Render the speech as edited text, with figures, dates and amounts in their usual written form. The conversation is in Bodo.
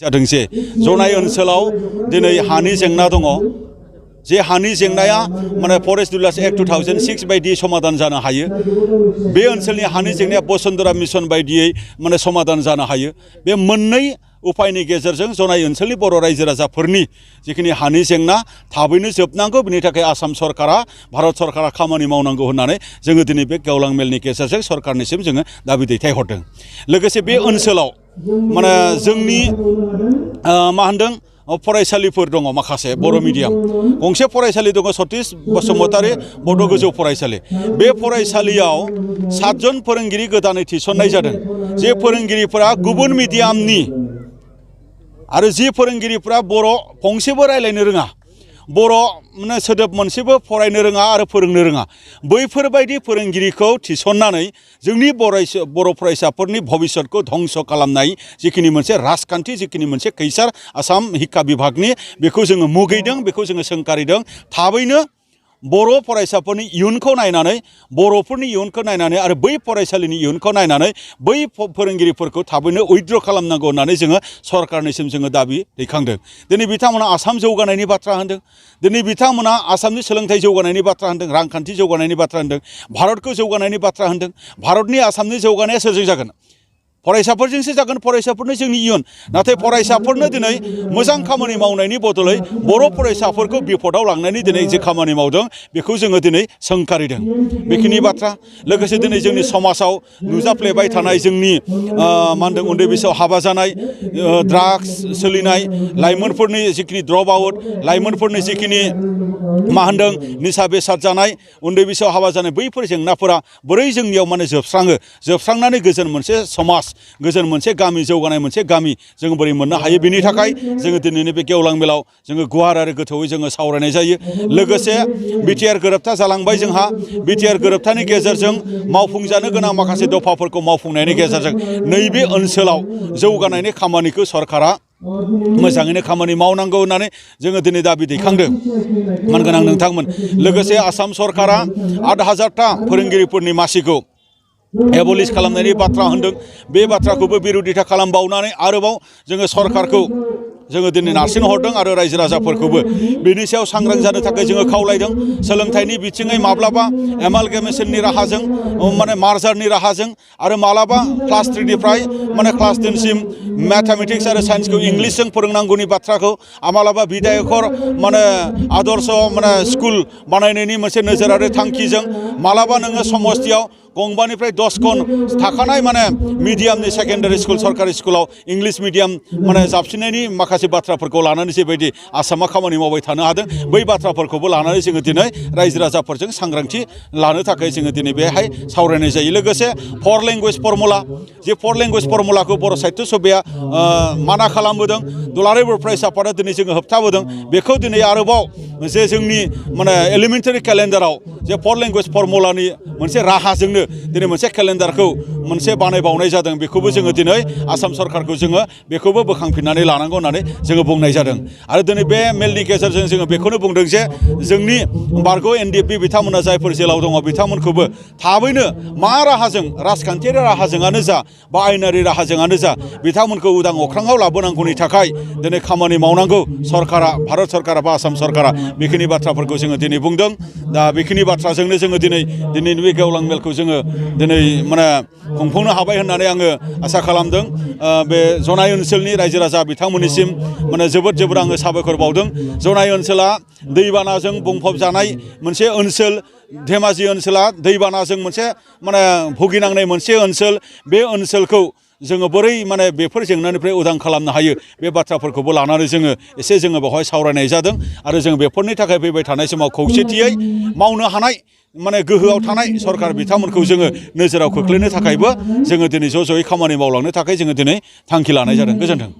जादोंसे जनाय ओनसोलाव दिनै हानि जेंना दङ जे हानि जेंनाया माने फरेस्ट रुलार्स एक्ट 2006 बायदि समाधान जानो हायो बे ओनसोलनि हानि जेंनाया बसुन्धरा मिशन बायदियै माने समाधान जानो हायो बे मोननै उपायनि गेजेरजों जनाय ओनसोलनि बर' रायजो राजाफोरनि जिखिनि हानि जेंना थाबैनो जोबनांगौ बेनि थाखाय आसाम सरकारा भारत सरकारा खामानि मावनांगौ होननानै जोङो दिनै बे गेवलां मेलनि गेजेरजों सरकारनिसिम जोङो दाबि दैथायहरदों लोगोसे बे ओनसोलाव माने जोंनि मा होनदों फरायसालिफोर दङ माखासे बर' मिडियाम गंसे फरायसालि दङ सतीश बसुमतारी बड' गोजौ फरायसालि बे फरायसालियाव 7 जन फोरोंगिरि गोदानै थिसननाय जादों जे फोरोंगिरिफोरा गुबुन मिडियामनि आरो जि फोरोंगिरिफोरा बर' फंसेबो रायलायनो रोङा बर' माने सोदोब मोनसेबो फरायनो रोङा आरो फोरोंनो रोङा बैफोरबायदि फोरोंगिरिखौ थिसननानै जोंनि बर' फरायसाफोरनि भबिष्यतखौ धंस खालामनाय जिखिनि मोनसे राजखान्थि जिखिनि मोनसे खैसार आसाम हिक्का बिभागनि बेखौ जोङो मुगैदों बेखौ जोङो सोंखारिदों थाबैनो बर' फरायसाफोरनि इयुनखौ नायनानै बर'फोरनि इयुनखौ नायनानै आरो बै फरायसालिनि इयुनखौ नायनानै बै फोरोंगिरिफोरखौ थाबैनो उइथड्र खालामनांगौ होननानै जोङो सरकारनिसिम जोङो दाबि दैखांदों दिनै बिथांमोना आसाम जौगानायनि बाथ्रा होनदों दिनै बिथांमोना आसामनि सोलोंथाइ जौगानायनि बाथ्रा होनदों रांखान्थि जौगानायनि बाथ्रा होनदों भारतखौ जौगानायनि बाथ्रा होनदों भारतनि आसामनि जौगानाया सोरजों जागोन फरायसाफोरजोंसो जागोन फरायसाफोरनो जोंनि इयुन नाथाय फरायसाफोरनो दिनै मोजां खामानि मावनायनि बदलै बर' फरायसाफोरखौ बिपदाव लांनायनि दिनै जे खामानि मावदों बेखौ जोङो दिनै सोंखारिदों बेखिनि बाथ्रा लोगोसे दिनै जोंनि समाजाव नुजाफ्लेबाय थानाय जोंनि मा होनदों उन्दै बैसोआव हाबा जानाय ड्राग्स सोलिनाय लाइमोनफोरनि जिखिनि ड्रप आउट लाइमोनफोरनि जिखिनि मा होनदों निसा बेसाद जानाय उन्दै बैसोआव हाबा जानाय बैफोर जेंनाफोरा बोरै जोंनियाव माने जोबस्रांनानै गोजोन मोनसे समाज गोजोन मोनसे गामि जौगानाय मोनसे गामि जों बोरै मोननो हायो बेनि थाखाय जोङो दिनैनि बे गेवलां मेलाव जोङो गुवार आरो गोथौयै जोङो सावरायनाय जायो लोगोसे बिटिआर गोरोबथा जालांबाय जोंहा बिटिआर गोरोबथानि गेजेरजों मावफुंजानो गोनां माखासे दफाफोरखौ मावफुंनायनि गेजेरजों नैबे ओनसोलाव जौगानायनि खामानिखौ सरकारा मोजाङैनो खामानि मावनांगौ होननानै जोङो दिनै दाबि दैखांदों मानगोनां नोंथांमोन लोगोसे आसाम सरकारा 8,000टा फोरोंगिरिफोरनि मासिखौ एबलिश खालामनायनि बाथ्रा होनदों बे बाथ्राखौबो बिरोधिता खालामबावनानै आरोबाव जोङो सरकारखौ जोङो दिनै नारसिनहरदों आरो रायजो राजाफोरखौबो बेनि सायाव सांग्रां जानो थाखाय जोङो खावलायदों सोलोंथाइनि बिथिङै माब्लाबा एमालगेमेशननि राहाजों माने मार्जारनि राहाजों आरो माब्लाबा क्लास 3 निफ्राय माने क्लास 10 सिम मैथमेटिक्स आरो साइन्सखौ इंलिसजों फोरोंनांगौनि बाथ्राखौ माब्लाबा बिधायकर माने आदर्श माने स्कुल बानायनायनि मोनसे नोजोरारि थांखिजों माब्लाबा नोङो समस्थियाव गंबानिफ्राय 10 खन थाखानाय माने मिडियामनि सेकेन्डारि स्कुल सरकारि स्कुलाव इंलिस मिडियाम माने जाबसिननायनि माखासे बाथ्राफोरखौ लानानै जेबायदि आसामा खामानि मावबाय थानो हादों बै बाथ्राफोरखौबो लानानै जोङो दिनै रायजो राजाफोरजों सांग्रांथि लानो थाखाय जोङो दिनै बेहाय सावरायनाय जायो लोगोसे 4 लेंगुवेज फर्मुला जे 4 लेंगुवेज फर्मुलाखौ बर' साहित्य सभाया माना खालामबोदों दुलाराय बर' फरायसा आफादा दिनै जोङो होबथाबोदों बेखौ दिनै आरोबाव जे जोंनि माने एलिमेन्टारि केलेन्डाराव जे 4 लेंगुवेज फर्मुलानि मोनसे राहाजोंनो दिनै मोनसे केलेन्डारखौ मोनसे बानायबावनाय जादों बेखौबो जोङो दिनै आसाम सरकारखौ जोङो बेखौबो बोखांफिननानै लानांगौ होननानै जोङो बुंनाय जादों आरो दिनै बे मेलनि गेजेरजों जोङो बेखौनो बुंदों जे जोंनि बारग' एनडिएफबि बिथांमोना जायफोर जेलाव दङ बिथांमोनखौबो थाबैनो मा राहाजों राजखान्थियारि राहाजोंआनो जा बा आयेनारि राहाजोंआनो जा बिथांमोनखौ उदां अख्राङाव लाबोनांगौनि थाखाय दिनै खामानि मावनांगौ सरकारा भारत सरकारा बा आसाम सरकारा बेखिनि बाथ्राफोरखौ जोङो दिनै बुंदों दा बेखिनि बाथ्राजोंनो जोङो दिनैनि बे गेवलां मेलखौ जोङो दिनै माने खुंफुंनो हाबाय होननानै आङो आसा खालामदों बे जनाय ओनसोलनि रायजो राजा बिथांमोननिसिम माने जोबोद आङो साबायखर बावदों जनाय ओनसोला दैबानाजों बुंफबजानाय मोनसे ओनसोल धेमाजि ओनसोला दैबानाजों मोनसे माने भुगिनांनाय मोनसे ओनसोल बे ओनसोलखौ जोङो बोरै माने बेफोर जेंनानिफ्राय उदां खालामनो हायो बे बाथ्राफोरखौबो लानानै जोङो एसे जोङो बेवहाय सावरायनाय जादों आरो जों बेफोरनि थाखाय फैबाय थानाय समाव खौसेथियै मावनो हानाय माने गोहोआव थानाय सरकार बिथांमोनखौ जोङो नोजोराव खोख्लैनो थाखायबो जोङो दिनै ज'यै खामानि मावलांनो थाखाय जोङो दिनै थांखि लानाय जादों गोजोन्थों